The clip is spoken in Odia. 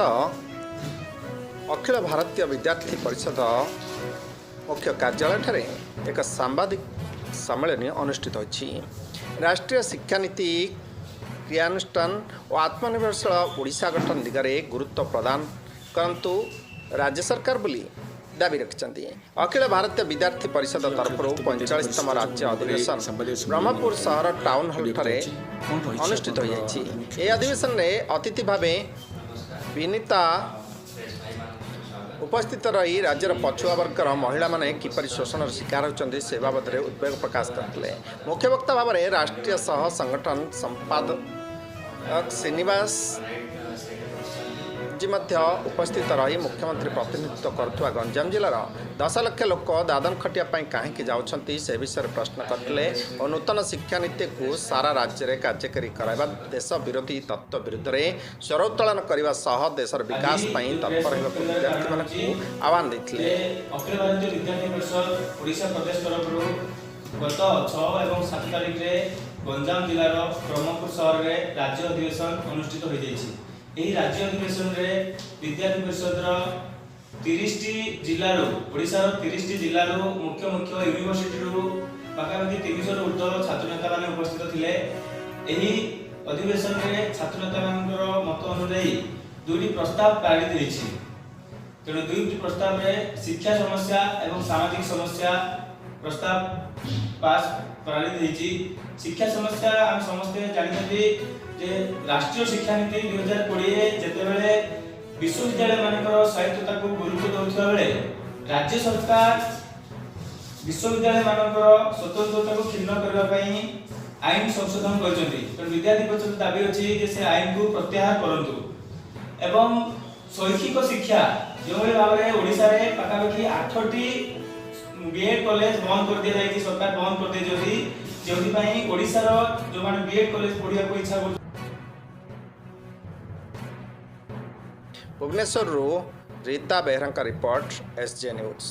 ସ୍ଥିତ ଅଖିଳ ଭାରତୀୟ ବିଦ୍ୟାର୍ଥୀ ପରିଷଦ ମୁଖ୍ୟ କାର୍ଯ୍ୟାଳୟଠାରେ ଏକ ସାମ୍ବାଦିକ ସମ୍ମିଳନୀ ଅନୁଷ୍ଠିତ ହୋଇଛି। ରାଷ୍ଟ୍ରୀୟ ଶିକ୍ଷାନୀତି କ୍ରିୟାନୁଷ୍ଠାନ ଓ ଆତ୍ମନିର୍ଭରଶୀଳ ଓଡ଼ିଶା ଗଠନ ଦିଗରେ ଗୁରୁତ୍ୱ ପ୍ରଦାନ କରନ୍ତୁ ରାଜ୍ୟ ସରକାର ବୋଲି ଦାବି ରଖିଛନ୍ତି। ଅଖିଳ ଭାରତୀୟ ବିଦ୍ୟାର୍ଥୀ ପରିଷଦ ତରଫରୁ 45ତମ ରାଜ୍ୟ ଅଧିବେଶନ ବ୍ରହ୍ମପୁର ସହର ଟାଉନ୍ ହଲ୍ଠାରେ ଅନୁଷ୍ଠିତ ହୋଇଯାଇଛି। ଏହି ଅଧିବେଶନରେ ଅତିଥି ଭାବେ ବିନିତା ଉପସ୍ଥିତ ରହି ରାଜ୍ୟର ପଛୁଆ ବର୍ଗର ମହିଳାମାନେ କିପରି ଶୋଷଣର ଶିକାର ହେଉଛନ୍ତି, ସେ ବାବଦରେ ଉଦ୍ବେଗ ପ୍ରକାଶ କରିଥିଲେ। ମୁଖ୍ୟବକ୍ତା ଭାବରେ ରାଷ୍ଟ୍ରୀୟ ସହ ସଂଗଠନ ସମ୍ପାଦକ ଶ୍ରୀନିବାସ ଆଜି ମଧ୍ୟ ଉପସ୍ଥିତ ରହି ମୁଖ୍ୟମନ୍ତ୍ରୀ ପ୍ରତିନିଧିତ୍ୱ କରୁଥିବା ଗଞ୍ଜାମ ଜିଲ୍ଲାର 10 ଲକ୍ଷ ଲୋକ ଦାଦନ ଖଟିବା ପାଇଁ କାହିଁକି ଯାଉଛନ୍ତି, ସେ ବିଷୟରେ ପ୍ରଶ୍ନ କରିଥିଲେ ଓ ନୂତନ ଶିକ୍ଷାନୀତିକୁ ସାରା ରାଜ୍ୟରେ କାର୍ଯ୍ୟକାରୀ କରାଇବା ଦେଶ ବିରୋଧୀ ତତ୍ତ୍ୱ ବିରୁଦ୍ଧରେ ସ୍ୱର ଉତ୍ତୋଳନ କରିବା ସହ ଦେଶର ବିକାଶ ପାଇଁ ତତ୍ପର ହେବାକୁ ବିଦ୍ୟାର୍ଥୀମାନଙ୍କୁ ଆହ୍ୱାନ ଦେଇଥିଲେ। ଯେ ଅଖିଳ ଭାରତୀୟ ବିଦ୍ୟାର୍ଥୀ ପରିଷଦ ଓଡ଼ିଶା ପ୍ରଦେଶ ତରଫରୁ ଗତ 6 ଏବଂ 7 ତାରିଖରେ ଗଞ୍ଜାମ ଜିଲ୍ଲାର ବ୍ରହ୍ମପୁର ସହରରେ ରାଜ୍ୟ ଅଧିବେଶନ ଅନୁଷ୍ଠିତ ହୋଇଯାଇଛି। ଏହି ରାଜ୍ୟ ଅଧିବେଶନରେ ବିଦ୍ୟାର୍ଥୀ ପରିଷଦର 30ଟି ଜିଲ୍ଲାରୁ, ଓଡ଼ିଶାର 30ଟି ଜିଲ୍ଲାରୁ, ମୁଖ୍ୟ ମୁଖ୍ୟ ୟୁନିଭର୍ସିଟିରୁ ପାଖାପାଖି 300ରୁ ଉର୍ଦ୍ଧ୍ୱ ଛାତ୍ରନେତାମାନେ ଉପସ୍ଥିତ ଥିଲେ। ଏହି ଅଧିବେଶନରେ ଛାତ୍ରନେତାମାନଙ୍କର ମତ ଅନୁଯାୟୀ ଦୁଇଟି ପ୍ରସ୍ତାବ ପାରିତ ହୋଇଛି। ତେଣୁ ଦୁଇଟି ପ୍ରସ୍ତାବରେ ଶିକ୍ଷା ସମସ୍ୟା ଏବଂ ସାମାଜିକ ସମସ୍ୟା ପ୍ରସ୍ତାବ ପାସ୍ ପାରିତ ହେଇଛି। ଶିକ୍ଷା ସମସ୍ୟା ଆମେ ସମସ୍ତେ ଜାଣିଛନ୍ତି ଯେ ରାଷ୍ଟ୍ରୀୟ ଶିକ୍ଷାନୀତି 2020 ଯେତେବେଳେ ବିଶ୍ୱବିଦ୍ୟାଳୟ ମାନଙ୍କର ସ୍ୱାୟତ୍ତତାକୁ ଗୁରୁତ୍ୱ ଦେଉଥିବା ବେଳେ ରାଜ୍ୟ ସରକାର ବିଶ୍ୱବିଦ୍ୟାଳୟ ମାନଙ୍କର ସ୍ୱତନ୍ତ୍ରତାକୁ କ୍ଷୁଣ୍ଣ କରିବା ପାଇଁ ଆଇନ ସଂଶୋଧନ କରିଛନ୍ତି। ତେଣୁ ବିଦ୍ୟାର୍ଥୀ ପରିଷଦ ଦାବି ଅଛି ଯେ ସେ ଆଇନକୁ ପ୍ରତ୍ୟାହାର କରନ୍ତୁ। ଏବଂ ଶୈକ୍ଷିକ ଶିକ୍ଷା, ଯେଉଁଭଳି ଭାବରେ ଓଡ଼ିଶାରେ ପାଖାପାଖି ଆଠଟି ବିଏଡ୍ କଲେଜ ବନ୍ଦ କରିଦିଆଯାଇଛି, ସରକାର ବନ୍ଦ କରିଦେଇଛନ୍ତି, ଯେଉଁଥିପାଇଁ ଓଡ଼ିଶାର ଯେଉଁମାନେ ବିଏଡ୍ କଲେଜ ପଢ଼ିବାକୁ ଇଚ୍ଛା କରୁଛନ୍ତି ଭୁବନେଶ୍ୱରରୁ ରୀତା ବେହେରାଙ୍କ ରିପୋର୍ଟ, ଏସ୍ ଜେ ନ୍ୟୁଜ୍।